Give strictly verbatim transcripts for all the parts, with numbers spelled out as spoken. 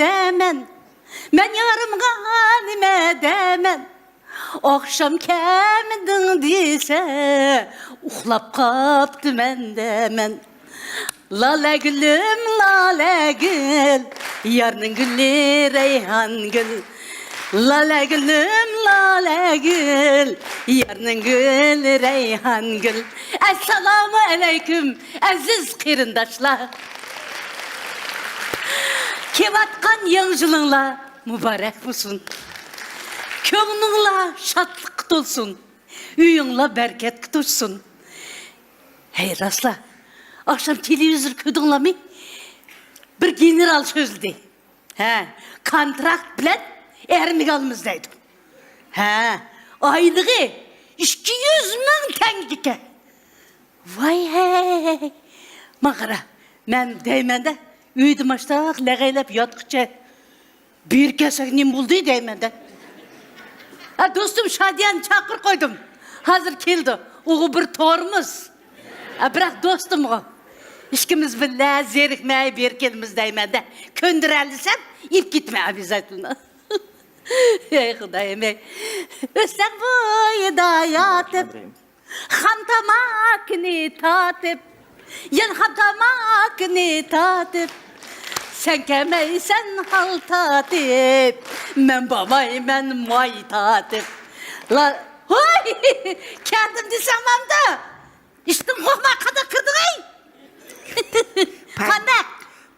دەمەن، مەن يارىمغا نېمە دەمەن؟ ئاخشام كەلمىدىڭ دېسە، ئۇخلاپ قاپتىمەن دەمەن. لالە گۈلۈم، لالە گۈل، يارنىڭ گۈلى رەيھان گۈل. لالە گۈلۈم، لالە گۈل، يارنىڭ گۈلى رەيھان گۈل. ئەسسالامۇ ئەلەيكۇم، ئەزىز قېرىنداشلار. كېلىۋاتقان يېڭى يىلىڭلار مۇبارەك بولسۇن. كۆڭلۈڭلار شادلىققا تولسۇن. ئۆيۈڭلار بەرىكەتكە توشسۇن. ھەي، راستلا، ئاخشام تېلېۋىزور كۆردۈڭلارمۇ؟ بىر گېنېرال سۆزلىدى. ھە، كونتراكت بىلەن ئەرمىگە ئالىمىز دەيدۇ. ھە، ئايلىقى ئىككى يۈز مىڭ تەڭگە ئىكەن. ۋاي ھەي، ماڭا قارا، مەن دەيمەن-دە، ئۆيدە ماشتاق لەغەيلەپ ياتقۇچە بېرىپ كەلسەك نېمە بولدى دەيمەن-دە. ھە، دوستۇم شادىياننى چاقىرىپ قويدۇم. ھازىر كېلىدۇ. ئۇغۇ بىر تورمۇز. ھە، بىراق دوستۇمغۇ. ئىككىمىز بىللە زېرىكمەي بېرىپ كېلىمىز دەيمەن-دە. كۆندۈرەلىسەم، ئېلىپ كېتىمەن ئابيازاتلىنى. ھەي خۇدايىم ھەي. ئۆستەڭ بويىدا ياتىپ، خام تاماكىنى تارتىپ، يەنە خام تاماكىنى تارتىپ، سەن كەلمەيسەن ھال تارتىپ، مەن بارمايمەن ماي تارتىپ. لا، ھوي! كەلدىم دېسەڭ مامدا. ئىشتىن قورقماي قانداق كىردىڭ ئەي؟ پاي-، قانداق؟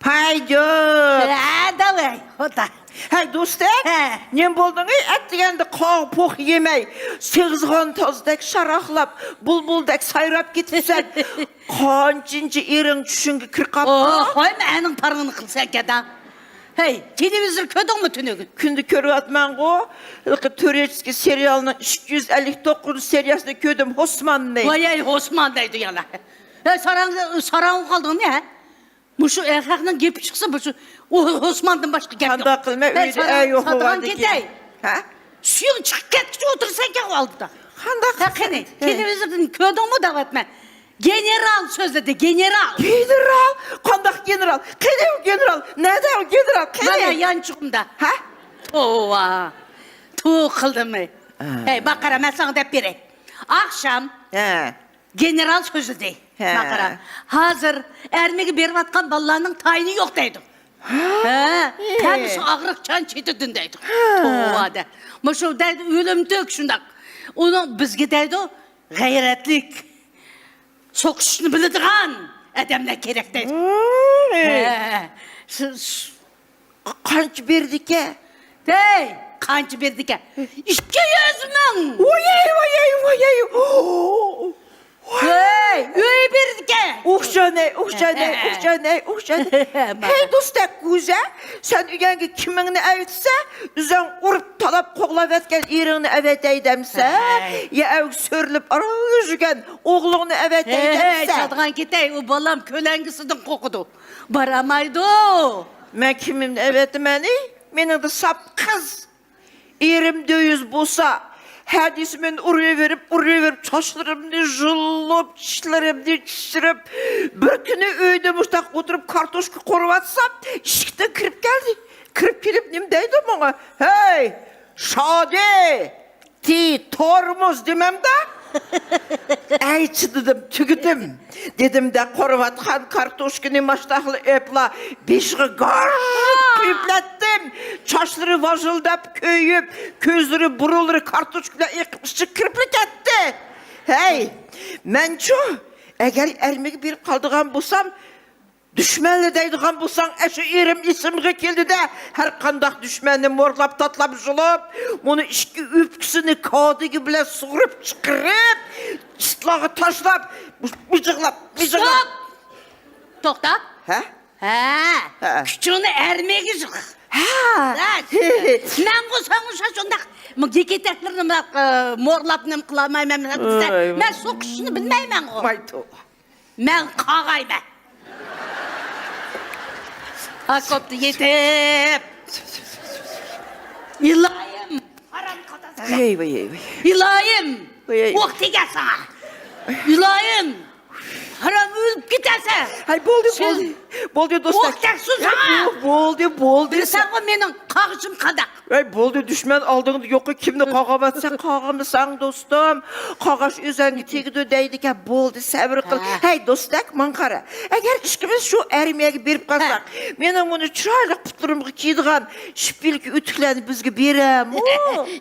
پايجۇت. ھە، داۋاي، خودا. ھەي، دوستەك، ھە. نېمە بولدۇڭ ئەي؟ ئەتىگەندە قاغا پوخ يېمەي، سېغىزخان تازدەك شاراقلاپ، بۇلبۇلدەك سايراپ كېتىپسەن. قانچىنچى ئېرىڭ چۈشۈڭگە كىرىپ قاپتۇ؟ ئوھ، ھوي، مەن ئەنىڭ پارىڭىنى قىلسەن كەدا. ھەي، تېلېۋىزور كۆردۈڭمۇ تۈنۈگۈن؟ كۈندە كۆرۈۋاتىمەنغۇ، ھېلىقى تۈرۈچكى سېرىيالنىڭ ئۈچ يۈز ئەللىك توققۇزىنچى سېرىيەسىنى كۆردۈم، ھوسماننى. ۋاي، ھوسمان دەيدۇ يەنە. ھەي، ساراڭ، ساراڭغا قالدىڭمۇ، ھە؟ مۇشۇ ئەرخەقنىڭ گېپى چىقسا، مۇشۇ ئۇ ھوسماندىن باشقا گەپ يوق. قانداق قىلىمەن؟ ھەي، ئۆيدە ساراڭ، ئەي يوق ساتىدىغان بولغاندىكىن. كېتەي. ھە؟ سۈيۈڭ چىقىپ كەتكۈچە ئولتۇرىسەنكەن ئالدىدا. قانداق ھە، قېنى، قىلىسەن؟ ھە. تېلېۋىزوردىن كۆردۈڭمۇ دەۋاتىمەن. گېنېرال سۆزلىدى، گېنېرال. گېنېرال؟ قانداق گېنېرال؟ قېنى ئۇ گېنېرال؟ نەدە ئۇ گېنېرال؟ قېنى؟ مانا يانچۇقۇمدا. ھە؟ توۋا. توۋا قىلدىممۇ؟ ھە. ھەي، باقارا، مەن ساڭا دەپ بېرەي. ئاخشام ھە. گېنېرال سۆزلىدى. ھە. ماڭا قارا. ھازىر ئەرمىگە بېرىۋاتقان بالىلارنىڭ تايىنى يوق دەيدۇ. ھە؟ ھە. ھەممىسى ئاغرىقچان چېتىدىن دەيدۇ. ھە. توۋا دە. مۇشۇ دەيدۇ، ئۆلۈمتۈك شۇنداق. ئۇنىڭ بىزگە دەيدۇ، غەيرەتلىك، سوقۇشۇشنى بىلىدىغان ئادەملەر كېرەك دەيدۇ. ھە. ھە. س-، س-، قانچە بېرىدىكەن؟ ھەي، قانچە بېرىدىكەن؟ ئىككى يۈز مىڭ! ۋايەي، ۋايەي، ۋايەي! ھەي، ئۆي بېرىدىكەن! ئۇخشانەي، ئۇخشانەي، ئۇخشانەي، ئۇخشانەي! ھەي، دوستەك گۈزە، سەن ئۆيەڭگە كىمىڭنى ئەۋەتسە، ئۆزۈڭ ئۇرۇپ، تالاپ، قوغلاۋەتكەن ئېرىڭنى ئەۋەتەي دەمسە، ھەي. يا ئەۋگە سۆرىلىپ ئاران يۈرگەن ئوغلۇڭنى ئەۋەتەي ھەي، ھەي، دەمسە. چاتىغان كېتەي، ئۇ بالام كۆلەڭگىسىدىن قورقىدۇ. بارالمايدۇ. مەن كىمىمنى ئەۋەتىمەن، ئى؟ مېنىڭدە ساپ قىز. ئېرىم دۆيۈز بولسا، ھە دېسە مېنى ئۇرۇۋېرىپ، ئۇرۇۋېرىپ، چاچلىرىمنى يۇلۇپ، چىشلىرىمنى چىشلىرىپ، بىر كۈنى ئۆيدە مۇشتاق ئولتۇرۇپ كارتوشكا قورۇۋاتسام، ئىشىكتىن كىرىپ كەلدى. كىرىپ كېلىپ نېمە دەيدۇ ماڭا؟ ھەي، شادى! تى تورمۇز دېمەمدە. ئەي، چىدىدىم، تۈگىدىم. دېدىمدە، قورۇۋاتقان كارتوشكىنى ماشتاقلا ئېپلا بېشىغا گار قۇيۇپلەتتىم. چاچلىرى ۋاژىلداپ كۆيۈپ، كۆزلىرى، بۇرۇنلىرى كارتوشكا بىلەن ئېقىپ ئىچىگە كىرىپلا كەتتى. ھەي، مەنچۇ، ئەگەر ئەرمىگە بېرىپ قالىدىغان بولسام، دۈشمەنلەر دەيدىغان بولساڭ، ئەشۇ ئېرىم ئېسىمگە كېلىدىدە، ھەر قانداق دۈشمەننى مورلاپ، تاتلاپ، يۇلۇپ، مۇنۇ ئىككى ئۆپكىسىنى كادىگى بىلەن سۇغۇرۇپ چىقىرىپ، چىتلارغا تاشلاپ، مىجىقلاپ، مىجىقلاپ. ستوپ! توختا. ھە؟ ھە. ھە. كۈچۈڭنى ئەرمىگە يىغ. ھە. ھە. مەنغۇ ساڭا شۇنداق گېكىتەكلىرىنى مورلاپ نېمە قىلالمايمەن دېسە، ۋاي، ۋاي. مەن سوقۇشنى بىلمەيمەنغۇ. ۋاي توۋا. مەن قاغايمەن. ئاكوپتا يېتىپ. ئىلاھىم، ھارام قاتاسىغا. ھەي، ۋاي، ھەي، ۋاي. ئىلاھىم، ۋاي، ھەي. ئوق تېگەر ساڭا. ئىلاھىم، ھارام ئۆلۈپ كېتەسەن. ھەي، بولدى، سىز بولدى. بولدى، دوستەك. ئوق تەگسۇن ساڭا! بولدى، بولدى. بىلسەڭغۇ مېنىڭ قاغىشىم قانداق. ۋەي، بولدى، دۈشمەن ئالدىڭدا يوققا كىمنى قاغاۋاتسا قاغىمىساڭ، دوستۇم. قاغاش ئۆزەڭگە تېگىدۇ دەيدىكەن، بولدى، سەۋر قىل. ھە. ھەي، دوستەك، ماڭا قارا. ئەگەر ئىككىمىز شۇ ئارمىيەگە بېرىپ قالساق، ھە، مېنىڭ مۇنۇ چىرايلىق پۇتلىرىمغا كىيىدىغان شپىلكا ئۆتۈكلەرنى بىزگە بېرەمۇ؟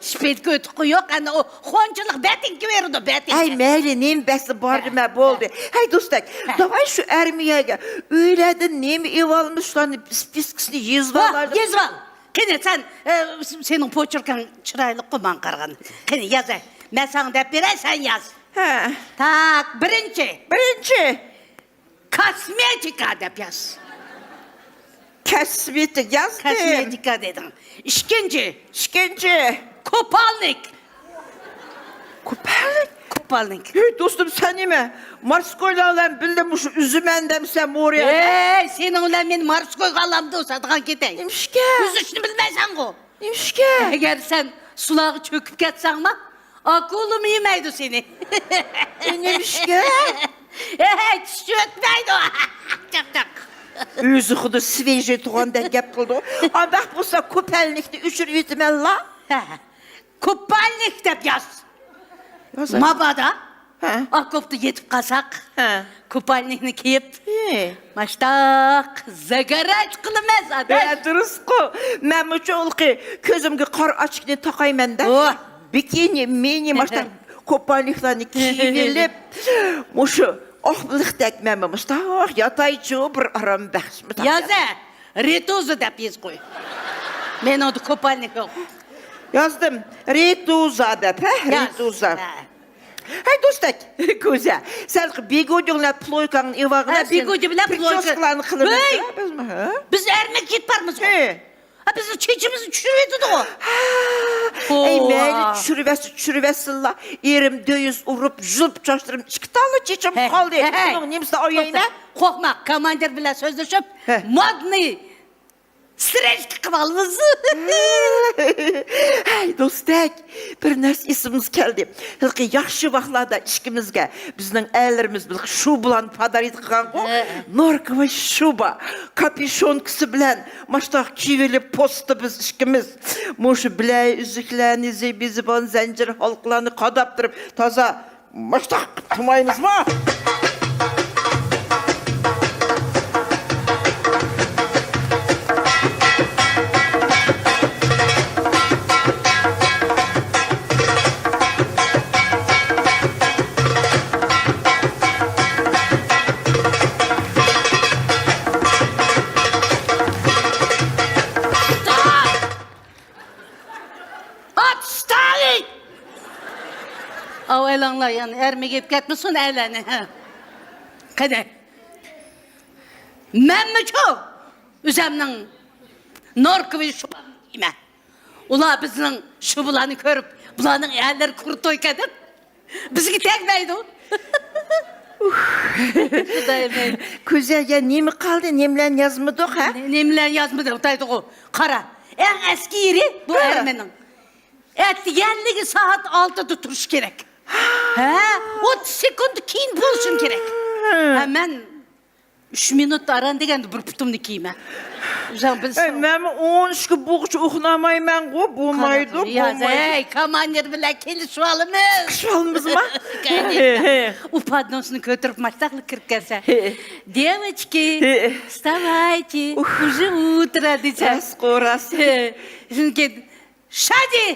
شپىلكا ئۆتۈكى يوق، ئەنە ئۇ خونچىلىق بەتىڭكى بېرىدۇ، بەتىڭكى. ئەي، مەيلى، نېمە بەرسە بار دېمە، بولدى. ھەي، دوستەك، داۋاي شۇ ئارمىيەگە ئۆيلەردىن نېمە ئېلىۋالىمىز، شۇلارنى سپىسكىسىنى يېزىۋالايلى. يېزىۋال. قېنى، سەن، ئە، سېنىڭ پوچېركىڭ چىرايلىققۇ، ماڭا قارىغىن. قېنى، يازاي. مەن ساڭا دەپ بېرەي، سەن ياز. ھە. تاك، بىرىنچى. بىرىنچى. كاسمېتىكا دەپ ياز. كاسمېتىك يازدىم. كاسمېتىكا دېدىڭ. ئىككىنچى. ئىككىنچى. كوپالنىك. كوپالنىك؟ كوپالنىك. ھەي، دوستۇم، سەن نېمە؟ مارسكويلار بىلەن بىللە مۇشۇ ئۈزۈمەن دەمسەن موريا؟ ھەي، سېنىڭ بىلەن مېنى مارسكويغا ئالامدۇ، ساتىغان كېتەي. نېمىشقا؟ ئۈزۈشنى بىلمەيسەنغۇ. نېمىشقا؟ ئەگەر سەن سۇلارغا چۆكۈپ كەتسەڭلا، ئاكۇلىمۇ يېمەيدۇ سېنى. ئە، نېمىشقا؟ ئەي، چۈش ئۆتمەيدۇ. چاق، چاق. ئۆزى خۇددى سۋېژىي تۇغاندەك گەپ قىلىدۇ. ئانداق بولسا كوپالنىكنى ئۆچۈرۈۋېتىمەنلا. ھە. كوپالنىك دەپ ياز. يازاي. مابادا، ھە، ئاكوپتا يېتىپ قالساق، ھە، كوپالنىكنى كىيىپ، ھە، ماشتاق زاگорات قىلىمىز، ئاداش. ھە، دۇرۇسقۇ. مەنمۇ چولقى كۆزۈمگە قارا ئاچىكنى تاقايمەن-دە. ئوھ. بىكىنى، مىنى، ماشتاق كوپالنىكلارنى كىيىۋېلىپ، مۇشۇ ئاق بېلىقتەك مەنمۇ مۇشتاق ياتايچۇ، بىر ئارام بەخش. مۇشتاق يازە. رېتۇزا دەپ يېزىپ قوي. مېنىڭدە كوپالنىك يوق. يازدىم. رېتۇزا دەپ، ھە؟ ياز. رېتۇزا. ھە. ھەي، دوستەك، كوزا، سەن بىگودىڭ بىلەن پلويكاڭنى ئېلىۋالغىن، ھە، سەن بىگودى بىلەن پلويكا. پرىچوسكىلارنى قىلىمىز، ھەي، بىزمۇ، ھە؟ بىز ئەرمەككە كېتىپ بارمىزغۇ؟ ھە. ھە، بىزنىڭ چېچىمىزنى چۈشۈرۈۋېتىدىغۇ. ھە. ئەي، ۋاھ. مەيلى، چۈشۈرۈۋەتسۇن، چۈشۈرۈۋەتسۇنلا. ئېرىم دۆيۈز ئۇرۇپ، يۇلۇپ چاچلىرىم، ئىككى تاللا چېچىم قالدى. ھەي. بۇنىڭ نېمىسىنى ئايايمەن؟ توختا، قورقما، كوماندىر بىلەن سۆزلىشىپ، ھە، مودنىي سرېجكا قىلىۋالىمىز. ھەي، دوستەك، بىر نەرسە ئېسىمىزگە كەلدى. ھېلىقى ياخشى ۋاقىتلاردا ئىككىمىزگە بىزنىڭ ئەرلىرىمىز بىر شۇبىلارنى پادارىت قىلغانغۇ. ھە. نوركىۋا شۇبا، كاپيۇشونكىسى بىلەن ماشتاق كىيىۋېلىپ پوستتا بىز ئىككىمىز. مۇشۇ بىلەي ئۈزۈكلەرنى، زىبىزىبان زەنجىر ھالقىلارنى قاداپ تۇرۇپ، تازا ماشتاق قىلىپ تۇرمايمىزمۇ؟ ئات ستالىن! ئاۋۇ ئېلىڭلار، يەنە ئەرمىگە يېپىپ كەتمىسۇن ئەرلەرنى. ھە. قېنى. مەنمۇچۇ ئۆزەمنىڭ نوركىۋى شۇبامنى كىيىمەن. ئۇلار بىزنىڭ شۇبىلارنى كۆرۈپ، بۇلارنىڭ ئەرلىرى كرۇتويكەن دەپ، بىزگە تەگمەيدۇ. خۇدايىم ئەي. كۈزەيگە نېمە قالدى؟ نېمىلەرنى يازمىدۇق، ھە؟ نېمىلەرنى يازمىدۇق دەيدىغۇ. قارا، ئەڭ ئەسكى يېرى بۇ، ھە، ئەرمىنىڭ. ئەتىگەنلىكى سائەت ئالتىدە تۇرۇش كېرەك. ھە؟ ئوتتۇز سېكۇنت كېيىن بولۇشۇم كېرەك. ھە، مەن ئۈچ مىنۇت ئاران دېگەندە بىر پۇتۇمنى كىيىمەن. ئۆزۈڭ بىلسەڭ. ئەي، مەنمۇ ئون ئۈچكە بولغۇچە ئۇخلىمايمەنغۇ، بولمايدۇ، ياز، بولمايدۇ. ھەي، كوماندىر بىلەن كېلىشىۋالىمىز. كېلىشىۋالىمىزما؟ ئۇ پادنوسنى كۆتۈرۈپ ماشتاقلا كىرىپ كەلسە. دېۋوچكى، ۋىستاۋايتې، ئۇژې ئۇترا دېسە. راست، راست. شۇنىڭ كېيىن، شادى!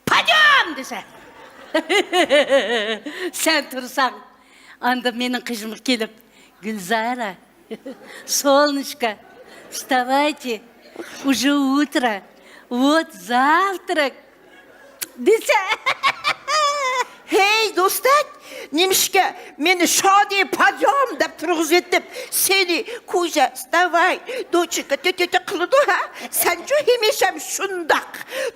پاديام دېسە، سەن تۇرساڭ، ئاندىن مېنىڭ قېشىمغا كېلىپ، گۈلزارا، سولنىچكا، ۋىستاۋايتې، ئۇژې ئۇترا، ۋوت زاۋتراك دېسە. ھەي، دوستەك، نېمىشقا مېنى شادى پاديام دەپ تۇرغۇزۇۋېتىپ، سېنى كۇژە، ۋىستاۋاي، دوچىكا، تۆتۆتە قىلىدۇ، ھە؟ سەنچۇ ھېمىشەم شۇنداق.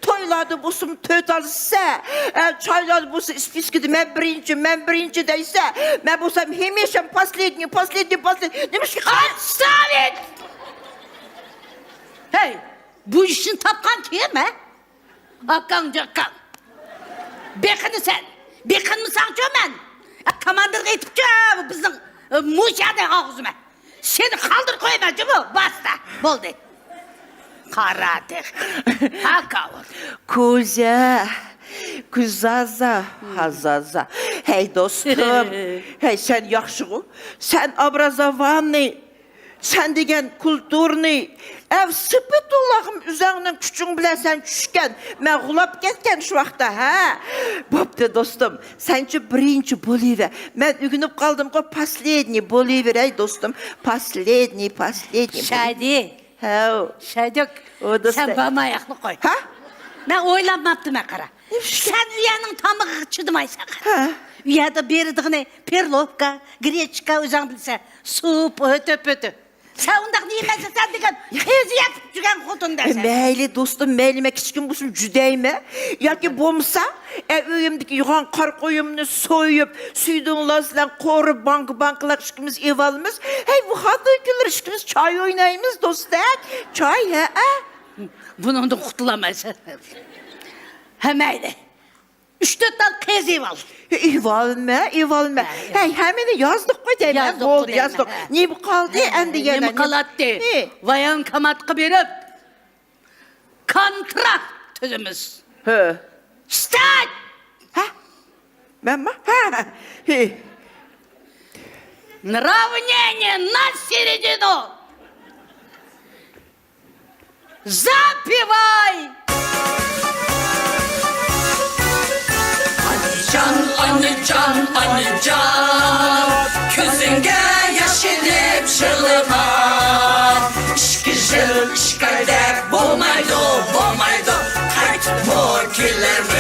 تويلاردا بولسىمۇ تۆت ئالىسە، ئە، چايلاردا بولسا ئىسپىسكىدا مەن بىرىنچى، مەن بىرىنچى دەيسە، مەن بولسام ھېمىشەم پاسلېدنىي، پاسلېدنىي، پاسلېدنىي. نېمىشقا؟ ئاتساۋىت! ھەي، بۇ ئىشنى تاپقان كىم، ھە؟ ئاكاڭ جاكاڭ. بېقىنىسەن. بېقىنمىساڭچۇ مەن. ئە، كاماندىرغا ئېيتىپچۇ، بىزنىڭ، ئە، مۇشۇ يەردە ئاغزىمە. سېنى قالدۇرۇپ قويىمەن جۇمۇ، باستا. بولدى. قارا تېخى. ھاكاۋۇر. كوزا، كوزازا، ھازازا. ھەي، دوستۇم. ھەي، سەن ياخشىغۇ. سەن ئابرازاۋاننى، سەن دېگەن كۇلتۇرنى. ئەۋ سىپىتۇللاغىم ئۆزەڭنىڭ كۈچۈڭ بىلەن سەن چۈشكەن. مەن غۇلاپ كەتكەن شۇ ۋاقىتتا، ھە؟ بوپتۇ، دوستۇم. سەنچۇ بىرىنچى بولۇۋەر. مەن ئۆگىنىپ قالدىمغۇ، پاسلېدنىي بولۇۋېرەي، دوستۇم. پاسلېدنىي، پاسلېدنىي. شادى. ھەۋ. شادىك، ئۇ دوستى. سەن بارماياقلا قوي. ھە؟ مەن ئويلانماپتىمەن، قارا. نېمىشقا؟ سەن ئۇ يەرنىڭ تامىقىغا چىدىمايسەن، قارا. ھە. ئۇ يەردە بېرىدىغىنى پېرلوۋكا، گرېچكا، ئۆزۈڭ بىلىسەن، سۇپ، ئۆتۈپ، ئۆتۈپ. سەن ئۇنداق نېمە يېمەيسەن، سەن دېگەن قېزى يەپ يۈرگەن خوتۇن ئە، دەسەن. مەيلى، دوستۇم، مەيلى، مەن كىچىكىم بولسۇن جۈدەيمەن. ياكى بولمىسا، ئە، ئۆيۈمدىكى يوغان قارا قويۇمنى سويۇپ، سۈيدۈڭلار بىلەن قورۇپ، بانكا، بانكىلاپ ئىككىمىز ئېۋالىمىز. ھەي، بۇ خوتۇن كۈنلىرى ئىككىمىز چاي ئوينايمىز، دوستەك. چاي، ھە، ئە؟ بۇنىڭدىن قۇتۇلالمايسەن. ھە، مەيلى. ئۈچ تۆت تال قېزى ئېۋال. ئېۋالمە، ئېۋالمە. ھە، ھە. ھەي، ھەممىنى يازدۇققۇ دەيمەن. يازدۇققۇ بولدى، دەيمەن، يازدۇق. ھە. نېمە قالدى ھە، ئەمدى يەنە؟ نېمە قالاتتى؟ ھە. ۋايانكوماتقا بېرىپ، كونترات تۈزىمىز. ھە. ستايت! ھە؟ مەنمۇ؟ ھە. ھە. Равнение на середину! Запевай! ئانىجان، ئانىجان، ئانىجان، كۆزۈڭگە ياش ئېلىپ يىغلىما. ئىككى يىل، ئىككى ئاي دەپ بولمايدۇ، بولمايدۇ، قايتىپمۇ كېلەرمۇ؟